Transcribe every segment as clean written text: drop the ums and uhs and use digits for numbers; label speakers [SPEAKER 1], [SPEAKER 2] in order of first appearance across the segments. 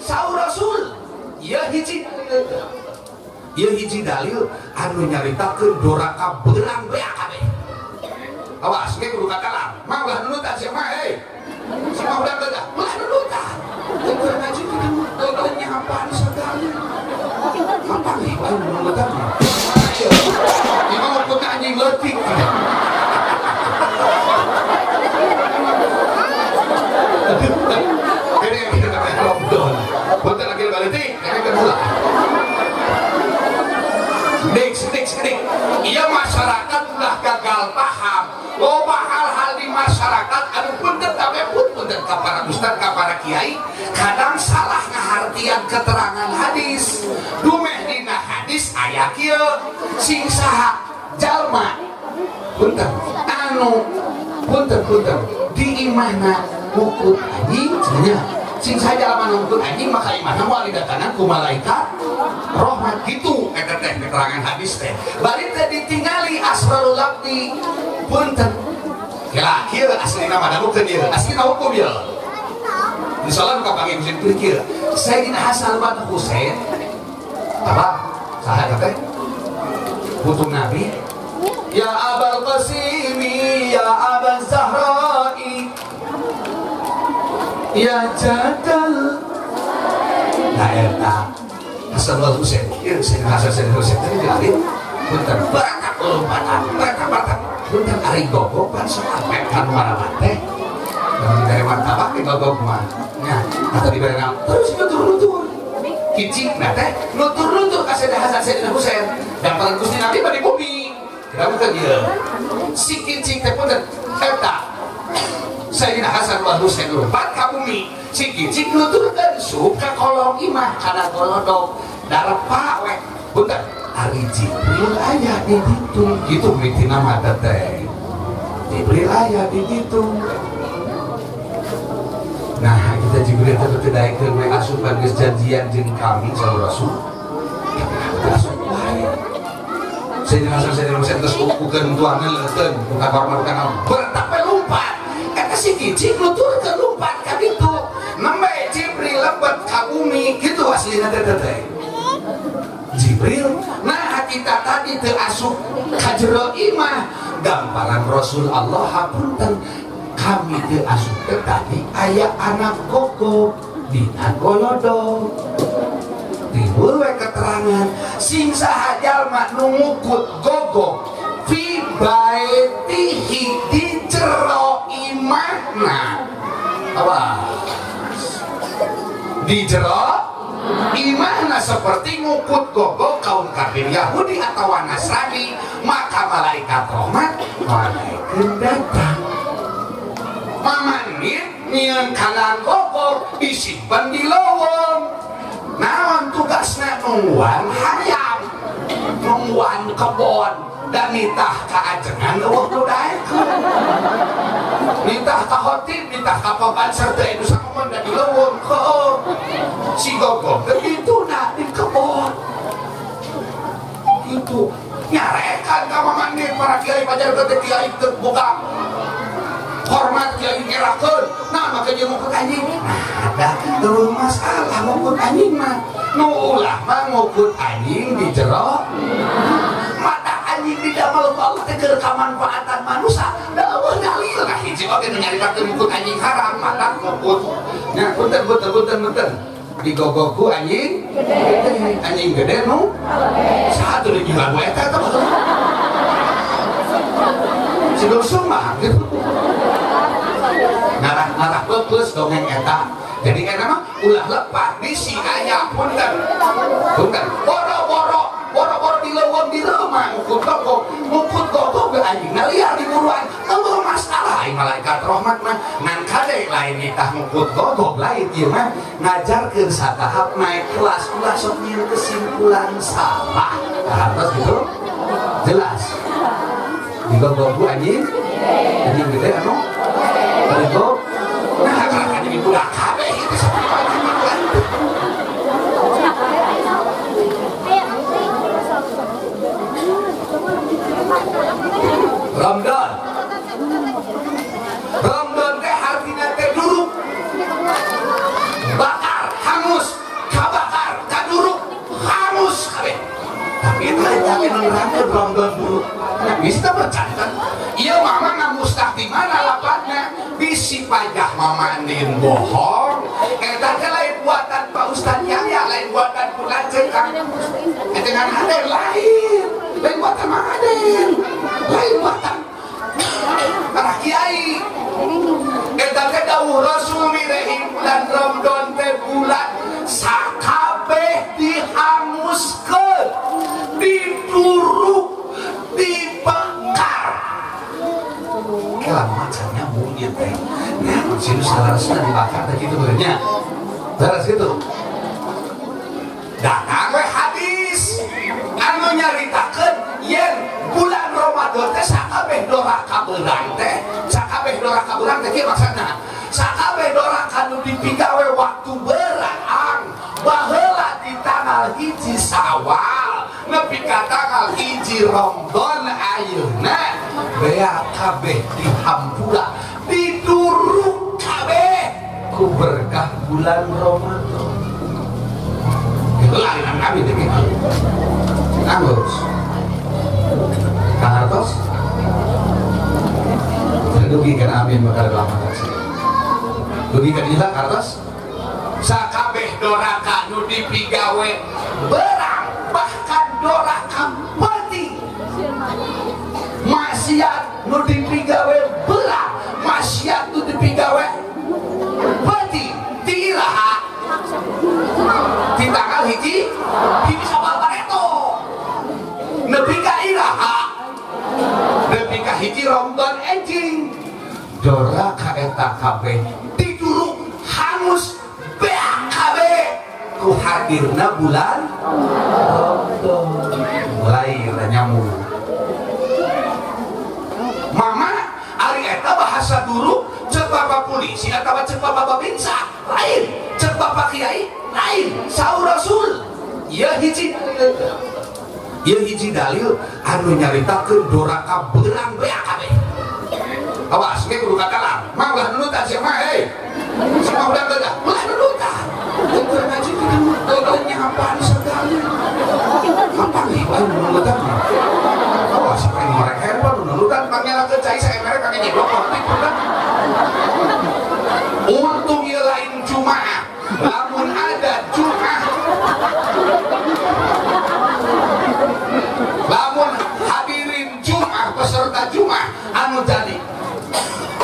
[SPEAKER 1] Saur Rasul. Ieu hiji dalil. Ieu hiji dalil anu nyaritakeun doraka beurang beak kabeh. Awas ge kudu kakalam. Mah ulah nunutan sia mah hei. Si mah udah geus ulah nunutan. Teu ngaji kitu teu nyapan sagala. Kapan nih lain nunutan? Ieu mah ngukutna anjing leutik. Ini kita lockdown. Punten lagi balik ini kedua. Dik. Iya masyarakat ulah gagal paham. Loba hal-hal di masyarakat anu punten tapi pun punten ka para ustad ka para kiai kadang salah ngahartian keterangan hadis. Dumeh dina hadis aya kieu sing saha jalma punten anu punten di imahna ngukut anjing cenah sing saha jalma ngukut anjing maka imahna moal didatangan ku malaikat rahmat gitu eta teh keterangan hadis teh bari teh ditingali asrarul abdi punten kira kieu aslina mah damukeun ieu aslina hukum ieu insyaallah nu kapanggih ku simkuring kieu Sayyidina Hasan bin Husain apa saha eta teh putu Nabi ya Abal Qasimi ya Abal Zahra'i ya Jadal nah eta Hasan wal Husain ieu Sayyidina Hasan Sayyidina Husain teh dilalin punten barakat lompatan barakat punten ari gogok pan sok apek kan maramat teh dari martabak di gogok mah nya atau dibere naon terus nutur-nutur kicikna teh nutur-nutur ka Sayyidina Hasan Sayyidina Husain damparan Gusti Nabi mah di bumi kita bukan ieu si kicik teh punten eta Sayyidina Hasan wal Husain lompat ka bumi si kicik nuturkeun sup ka kolong imah kana golodog darepa we punten ari Jibril aya di ditu kitu mitina mah teh Jibril aya di ditu. Nah kita Jibril teh teu daekeun we asupan geus janjian jeung kami saur Rasul tapi asup wae Sayyidina Hasan Sayyidina Husain geus ukukeun tuangan leuteun bukan hormat bukan naon bertak we lumpat eta si kicik nuturkeun lumpat ka ditu nembe Jibril lebet ka bumi kitu aslina teh teh Jibril nah kita tadi teu asup ka jero imah gamparan Rasul Allah hapunten kami teu asup teh tadi aya anak gogok dina golodog timbul we keterangan sing saha jalma nu ngukut gogok fi baitihi di jero imahna awas di jero imahna seperti ngukut gogok kaum kafir Yahudi atau Nasrani maka malaikat rahmat malaikat datang mamanit nyieun kana gogok disimpen di lowong naon tugasna nungguan hayam nungguan kebon dan nitah kaajengan eueuh nu daekeun nitah ka khotib nitah ka pabanser teh nu sakoman da di lowong heueuh si gogok teh dituna di kebon gitu nyarekan ka mamandit para kiai pajar teh kiai teu boga hormat kiai ngerakeun nah maka jeung ngukut anjing nah ada eueuh masalah ngukut anjing mah nu ulah mah ngukut anjing di jero mata anjing di damel ku Allah teh keur kamanfaatan manusia da eueuh dalil nah hiji oge nu nyaritakeun ngukut anjing haram mata ngukut nya punten punten punten punten digogoku anjing gede anjing gede nu saha tuh di lagu eta teh si dosung mah gitu ngarah-ngarah plus dongeng eta jadi eta mah ulah lepat bisi aya punten punten boro-boro boro-boro di leuweung di reumah ngukut gogok ngukut gogok ge anjingna liar di buruan eueuh masalah aing malaikat rahmat mah ngan kade lain nitah ngukut gogok lain ieu mah ngajarkeun satahap naik kelas ulah sok nyieun kesimpulan salah atas gitu jelas di gogok ku anjing anjing gede anu gogok nah kalau anjing budak kabeh itu seperti anjing. Ramadan Ramadan teh artinya teh duruk bakar hangus Eta ge nerangkeun Ramadan dulu. Nah, bisa percaya. Ieu mama ngamustah di mana lapatna? Bisi pajah mama ndin bohong. Eta teh lain buatan Pak Ustad Yahya, lain buatan Pulanceuk Kang. Eta ngan hadir lain. Lain buatan Mang Aden. Lain buatan para kiai. Eta teh dawuh Rasul mirehi bulan Ramadan teh bulan sakabeh dihanguskeun, diduruk, dibakar. Kela macam nyambung ieu teh. Nah, sinu salarasna dibakar teh kitu nya. Laras kitu. Datang we hadis anu nyaritakeun yen bulan Ramadan teh sakabeh doraka beurang teh, sakabeh doraka beurang teh kieu maksudna. Sakabeh doraka nu dipigawe waktu berang baheula di tanggal 1 Syawal nepi ka tanggal 1 Ramadan ayeuna bea kabeh dihampura, diduruk kabeh ku berkah bulan Ramadan. Itu lain kami teh kitu. Anggus. Kang Artos? Dugi kan amin bakal lama taksi. Dugi kan ieu Artos? Sakabeh doraka nu dipigawe berang bahkan doraka penting. Maksiat nu dipigawe berang, maksiat nu dipigawe penting. Ti iraha? Ti tanggal 1 Syawal bareto. Nepi ka iraha? Nepi ka 1 Ramadan enjing. Doraka eta kabeh diduruk hangus beak kabeh ku hadirna bulan Ramadan. Lain nyamuk. Mama ari eta bahasa duruk cek bapak polisi atawa cek bapak babinsa lain, cek bapak kiai lain, saur Rasul. Ieu hiji dalil. Ieu hiji dalil anu nyaritakeun doraka beurang beak kabeh. Awas, ge kudu katalan. Mah ulah nunutan sia mah hei. Si mah udah gedah, ulah nunutan. Keur ngaji kitu nyapan sekali. Apa nih lain nunutan? Awas, aing ngorek handphone nunutan pangnyalakeun cai saemere kake nyeblok khotib udah. Untung ieu lain Jumaah. Lamun ada Jumaah, lamun hadirin Jumaah, peserta Jumaah anu jadi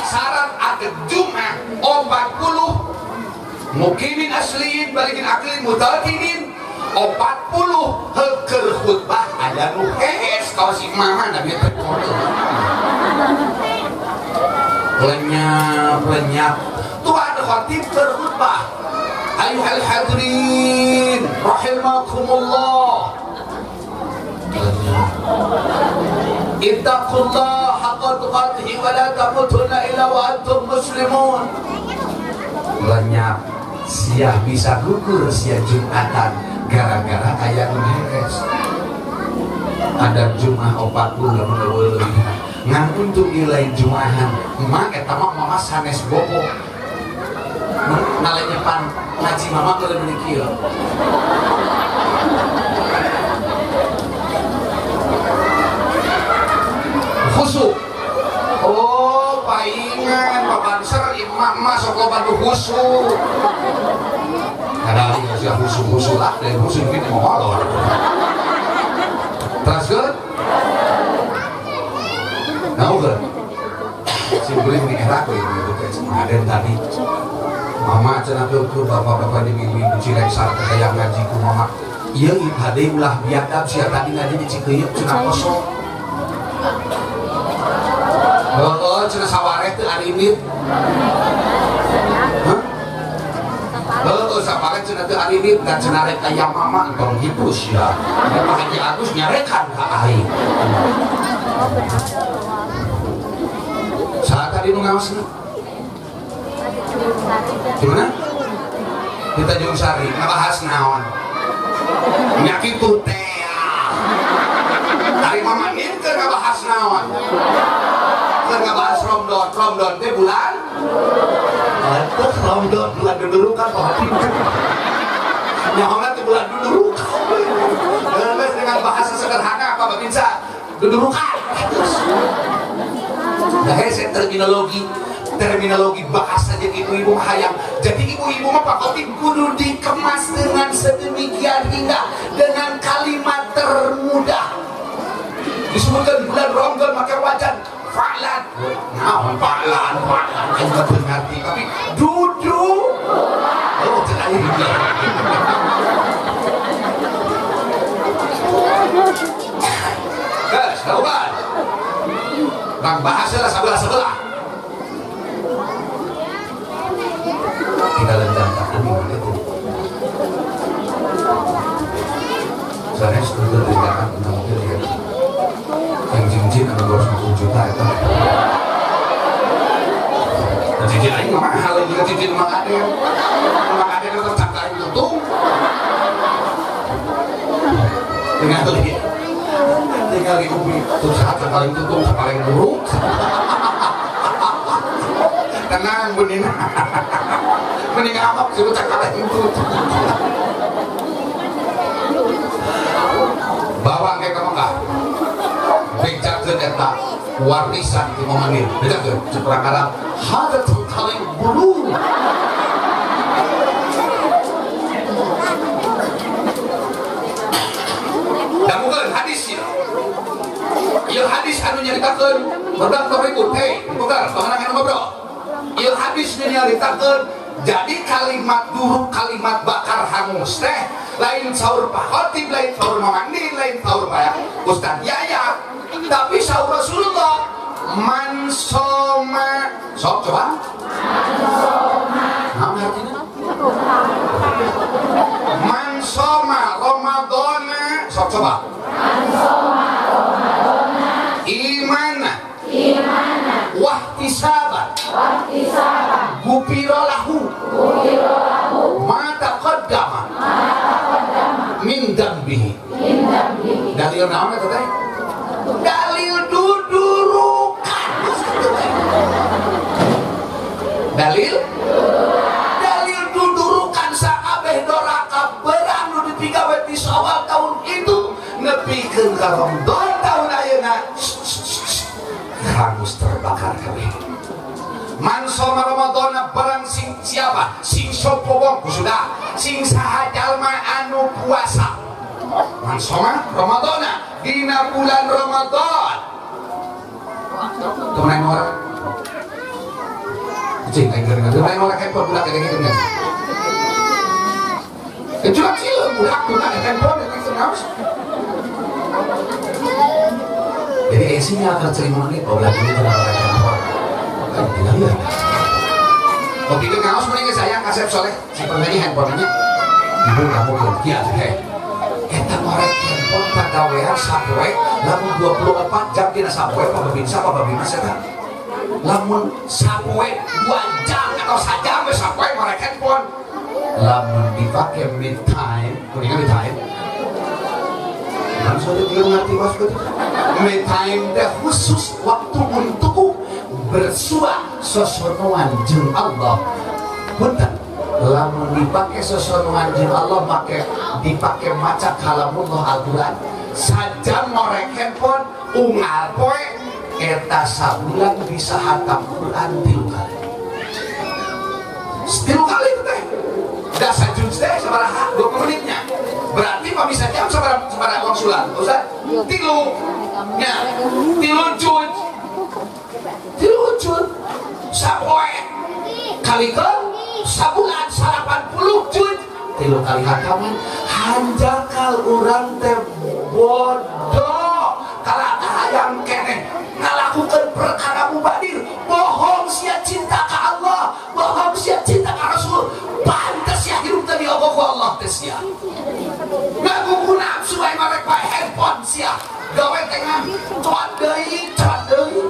[SPEAKER 1] syarat ada Jumaah 40 mukimin asliin balikin aklin mutalkinin 40 heukeul khutbah aya nu hees kawas si mama da bieu teh lenyap lenyap tuan khatib berkhutbah ayuhal hadirin rahimakumullah ittaqullah haqqa tuqatih wa la tamutunna illa wa antum muslimun. Lenyap sia bisa gugur sia Jumatan gara-gara aya nu hees. Ada Jumat 40 lamun leuwih ngan untung ieu lain Jumahan mah eta mah mama sanes bobo ngalenyepan ngaji mama keur meuni kieu. Khusuk. Oh, paingan Pak Banser imam mah sok loba nu khusuk. Kada sia khusuk-khusuk lah, dari khusuk kitu molor. Teraskeun? Naon? Si beli ini enak we gitu teh. Aden tadi. Mama cenah keur bapak-bapak di ibu-ibu Cilengsar teh hayang ngaji ku mama. Ieu hade ulah biadab sia tadi ngaji di Cikeuyeup cenah kosong. Heeh, cenah sawareh teu arimit. Hah? Heuh, sawareh cenah teu arimit dan cenah rek aya mama entong kitu sia. Pak Haji Agus nyarekan ka aing. Saat tadi nu ngaosna? Di mana? Di Tanjung Sari, ngabahas naon? Nya kitu teh. Ari mama ieu keur ngabahas naon? Keur ngabahas Ramadan. Ramadan teh bulan Atuh Ramadan bulan dudurukan Pak Hakim. Nyahonan teh bulan dudurukan. Geus dengan bahasa sederhana Dudurukan. Nah, hese terminologi bahasa jeung ibu-ibu hayang. Jadi ibu-ibu mah Pak Khotib kudu dikemas dengan sedemikian hingga dengan kalimat termudah. Disebutkan bulan Ramadan make wajan fa'lan. Naon fa'lan, fa'lan aing teu ngarti tapi dudu. Oh, teu aing. Guys, tahu kan? Bang bahasa lah sebelah-sebelah. Kita lendang tak ini itu. Soalnya sebentar tindakan tentang mobil ya. Yang cincin ada 250 juta itu. Dan cincin aing mah mahal juga cincin mang Aden. Mang Aden itu tercak aing tutung. Tinggal di ubi terus hati paling tutung paling buruk. Tenang bening. Mending apa sih cak kaleng tutung. Bawa ke Mekah. Bejakeun eta warisan ti Muhammad. Bejakeun cek urang Arab, hadza kaleng buruk. Dangukeun hadis ieu. Ieu hadis anu nyaritakeun barudak tong ribut, hei, tukar tong anu ngobrol. Ieu hadis nu nyaritakeun jadi kalimat duruk, kalimat bakar hangus teh lain saur Pak Khotib, lain saur Mamandi, lain saur Pak Ustaz Yaya, tapi saur Rasulullah man soma. Sok coba. Man soma. Naon artinya? Man soma Ramadana. Sok coba.
[SPEAKER 2] Man soma Ramadana.
[SPEAKER 1] Imana.
[SPEAKER 2] Imana.
[SPEAKER 1] Wahtisaban.
[SPEAKER 2] Wahtisaban.
[SPEAKER 1] Gufira lahu.
[SPEAKER 2] Gufira lahu.
[SPEAKER 1] Ma taqaddama.
[SPEAKER 2] Ma taqaddama.
[SPEAKER 1] Min dambihi.
[SPEAKER 2] Min dambihi.
[SPEAKER 1] Dalil naon eta teh? Dalil dudurukan. Dalil? Dalil dudurukan sakabeh doraka berang nu dipigawe di Syawal tahun itu nepikeun ka Ramadan tahun ayeuna hangus terbakar kabeh. Man soma Ramadana barang sing siapa sing sapa wong sudah sing saha jalma anu puasa. Man soma Ramadana dina bulan Ramadan. Temen orang cing aing keur temen orang handphone budak gede-gede geus. Curang sieun budak budak handphone eta ngaos. Jadi esinya akan cerita ini, oh lagi ini kenapa handphone? Tinggal lihat. Oke, itu ngaos mending saya kasep soleh, simpen lagi handphonenya. Ibu kamu kerja teh. Eta ngorek handphone pagawean sapoe, lamun 24 jam dina sapoe pababinsa pababimas eta. Lamun sapoe 2 jam atau sajam we sapoe ngorek handphone. Lamun dipake mid time, kuningan mid time. Langsung dia ngerti maksud itu. Me time teh khusus waktu untukku bersua sosonoan jeung Allah. Punten, lamun dipake sosonoan jeung Allah make dipake maca kalamullah Al-Qur'an. Sajam ngorek handphone unggal poe eta sabulan bisa hatam Quran 3 kali. 3 kali itu teh. Da sajuz teh sabaraha 20 menitnya. Berarti mah bisa jam sabaraha uang sulan, Ustaz? Tilu. Nya, tilu juz. Tilu juz. Sapoe. Kali ke sabulan 80 juz. Tilu kali hataman hanjakal urang teh bodoh. Kalah hayang keneh ngalakukeun perkara mubadir, bohong sia cinta ka Allah, bohong sia cinta ka Rasul. Pantes sia hirup teh diogo ku Allah teh sia. Ngaku nafsu aing marek pae handphone sia. Gawe teh cot deui, cot deui.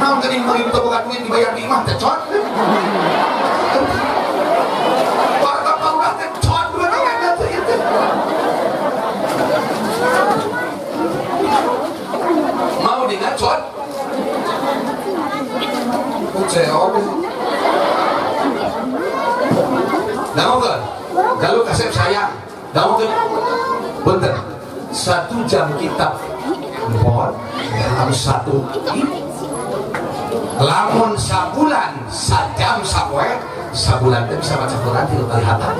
[SPEAKER 1] Naon geuning meuli teu boga duit dibayar di imah teh cot. Warga palurah teh cot dua gawe teh ieu teh. Mau dingacot? Kuceok. Dangukeun. Kalau kasep sayang, dangukeun. Punten. 1 jam kitab handphone dalam satu lamun sabulan sajam sapoe sabulan teh bisa maca Quran 3 kali hatam.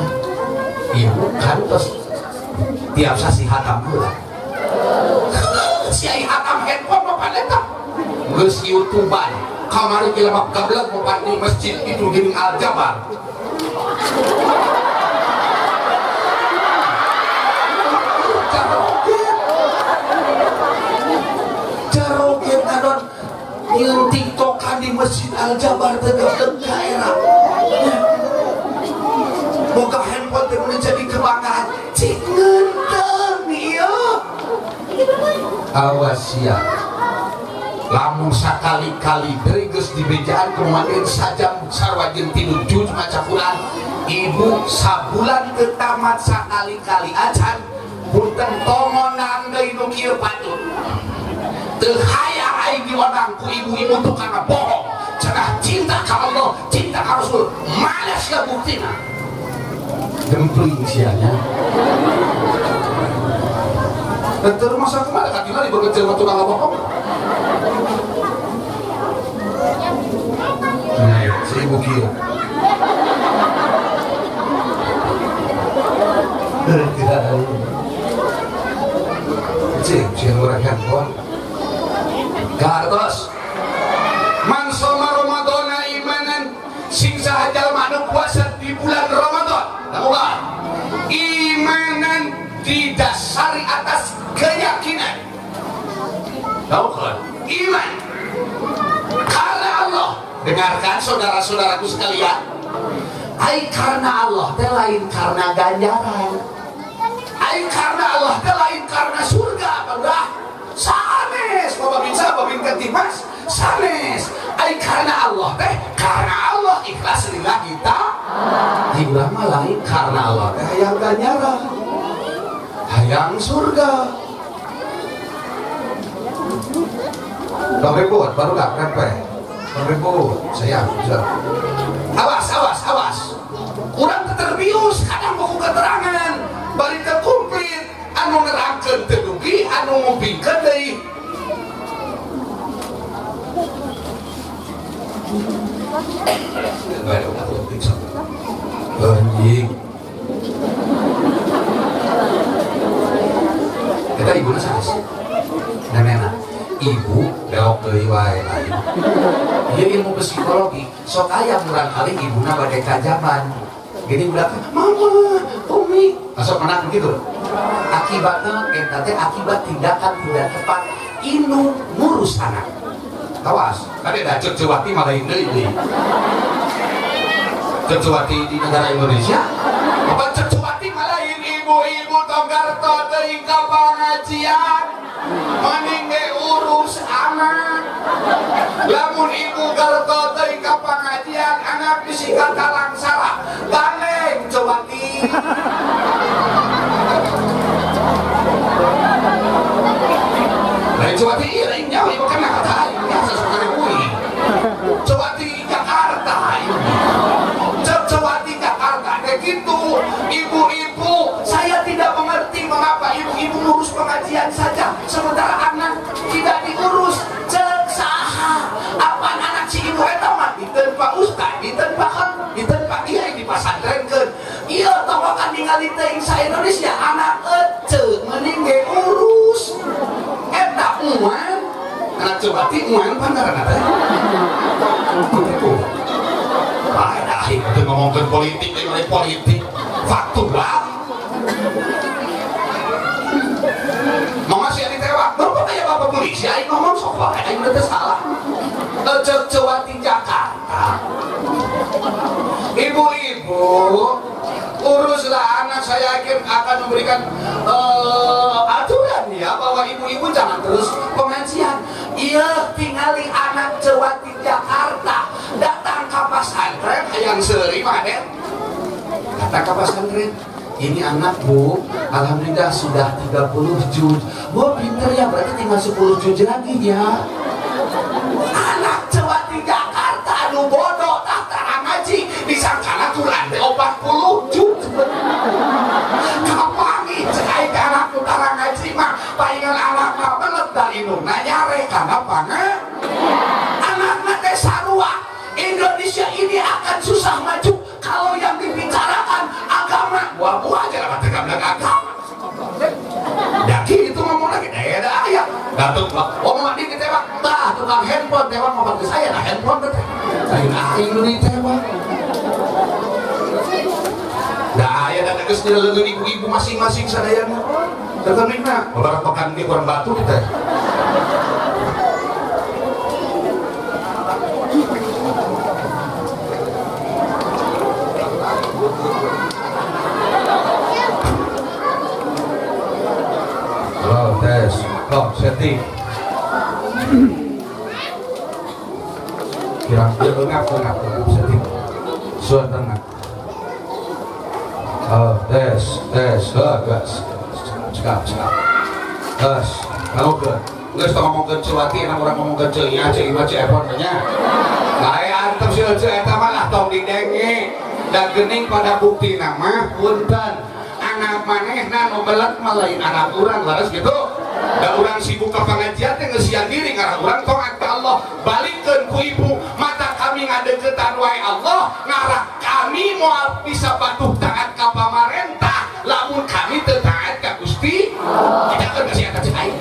[SPEAKER 1] Ibu kan terus tiap sasi hatam heula. Si ai hatam handphone mah paneta. Geus YouTubean. Kamari jelema gablek mopan di masjid itu geuning Al-Jabar. Caroget adon nyeun TikTokan di masjid Al-Jabar teh gablek daerah. Boga handphone teh mun jadi kebanggaan. Cik ngeunteung ieu. Awas sia. Lamun sakali-kali deui geus dibejaan kumaha sajam sarua jeung 3 juz maca Quran. Ibu sabulan teu tamat sakali-kali acan punten tongonang deui nu kieu patut. Teu hayang aing diondang ku ibu-ibu tukang bohong. Cenah cinta ka Allah, cinta ka Rasul, males ka buktina. Dempling sianya. Terus masa kemana katina dibekerja sama tukang bohong? Nah, si ibu kia. Cik, cik orang handphone. Gartos. Man soma Ramadana imanan sing saha jalma anu puasa di bulan Ramadan. Lamukan. Imanan didasari atas keyakinan. Tahu kan? Iman. Karena Allah. Dengarkan saudara-saudaraku sekalian. Ai karena Allah teh lain karena ganjaran. Ai karena Allah teh lain karena surga, barulah. Sanes, bapak bisa, bapak ketimas, sanes. Ai karena Allah teh, karena Allah ikhlas lillahi ta'ala. Ilah mah lain karena Allah teh hayang ganjaran. Hayang surga. Bang ribut, baru gak rempeh. Bang ribut, sayang, bisa. Awas, awas, awas. Kurang terbius, kadang buku keterangan. Bari terkumplit, anu nerangkeun teu dugi, anu ngupingkeun deui. Anjing. Kita ibuna sanes. Nenena. Ibu belok deui wae lain. Ieu ilmu psikologi, sok aya murangkali ibuna bade kajaban. Gini budak, mama, umi, masuk mana begitu. Akibatnya eta teh akibat tindakan tidak tepat indung ngurus anak. Awas, tadi ada Cek Cewati malah deui deui. Cek Cewati di negara Indonesia, apa Cek Cewati malah ibu-ibu tong garto teuing ka pangajian. Mending ge urus anak. Lamun ibu garto teuing ka pangajian, anak disikat ka langsara. Gandeng Cewati. Lain Cewati ieu lain nyawa ibu kana kata aing biasa sok karebui. Cewati Jakarta ieu. Cewati Jakarta kayak gitu. Ibu-ibu, saya tidak mengerti mengapa ibu-ibu ngurus pengajian saja sementara anak tidak diurus. Cek saha apaan anak si ibu eta mah diteun Pak Ustad, diteun Pak Khan, diteun Pak Kiai dipasantrenkeun. Ieu tawakan ningali teuing sa Indonesia anak ece mending ge urus. Eta uman anak Cewati uman pangaranna teh. Gitu. Ah, dah itu ngomongkeun politik, lain politik faktual. Mama sih ditewak, bapak kayak bapak polisi, aing ngomong sok wae, aing teh salah. Cek Cewati Jakarta. Ibu-ibu, uruslah anak, saya yakin akan memberikan aturan ya bahwa ibu-ibu jangan terus pengajian. Iya, tingali anak Cewati Jakarta datang ke pesantren hayang seuri mah den. Datang ke pesantren. Ini anak bu, alhamdulillah sudah 30 juz. Bu pinter ya, berarti tinggal 10 juz lagi ya. Anak Cewati Jakarta anu bodoh tak tarang ngaji, disangkana Quran teh 40 juz. Kapangi cek aing anak nu tarang ngaji mah, palingan anak mah belet dari indungna nyare kana panga anakna teh sarua. Indonesia ini akan susah maju kalau yang dibicarakan agama. Buah-buah aja lah kata agama. Daki itu ngomong lagi, daerah ayah. Gatuk lah. Oh mama di ditewak, tah tukang handphone tewak ngomong ke saya, nah handphone teh. Lain aing nu ditewak. Dah aya da geus dileungeun ibu-ibu masing-masing sadayana. Datang nikna, beberapa pekan ge kurang batu kita. Halo, tes. Oh, setting. Kira-kira ngap setting. Suara tengah. Oh, tes, tes, oh, gas. Cekap. Gas, kamu ke. Geus tong ngomongkeun Cewati, enak urang ngomongkeun Ceu Nya, Ceu Ima, Ceu Epon nya. Lae antep si Ceu eta mah lah tong didenge. Da geuning pada bukti nama punten. Anak manehna nu belet mah lain anak urang leres gitu. Da urang sibuk ka pangajian teh ngeusian diri ngarah urang taat ka Allah. Balikeun ku ibu, mata kami ngadeukeutan wae Allah, ngarah kami moal bisa patuh taat ka pamarentah lamun kami teu taat ka Gusti. Bedakeun ka si eta ceuk aing.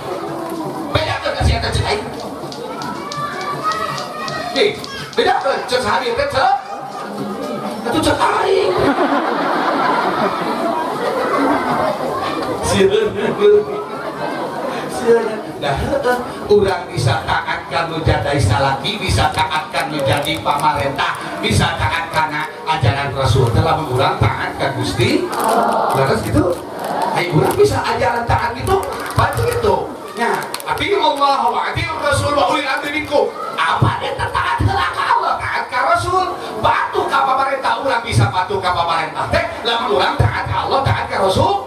[SPEAKER 1] Bedakeun ka si eta ceuk aing. Nih, bedakeun ceuk saha teh ceuk. Atuh ceuk aing. Nah, urang bisa taat ka nu jadi salaki, bisa taat ka nu jadi pamarentah, bisa taat kana ajaran Rasul. Lamun urang taat ka Gusti, leres gitu. Ai urang bisa ajaran taat gitu, baca gitu. Nya, atiiullah wa atiiur Rasul wa ulil amri minkum. Apa eta taat heula ka Allah, taat ka Rasul, patuh ka pamarentah, urang bisa patuh ka pamarentah teh lamun urang taat ka Allah, taat ka Rasul.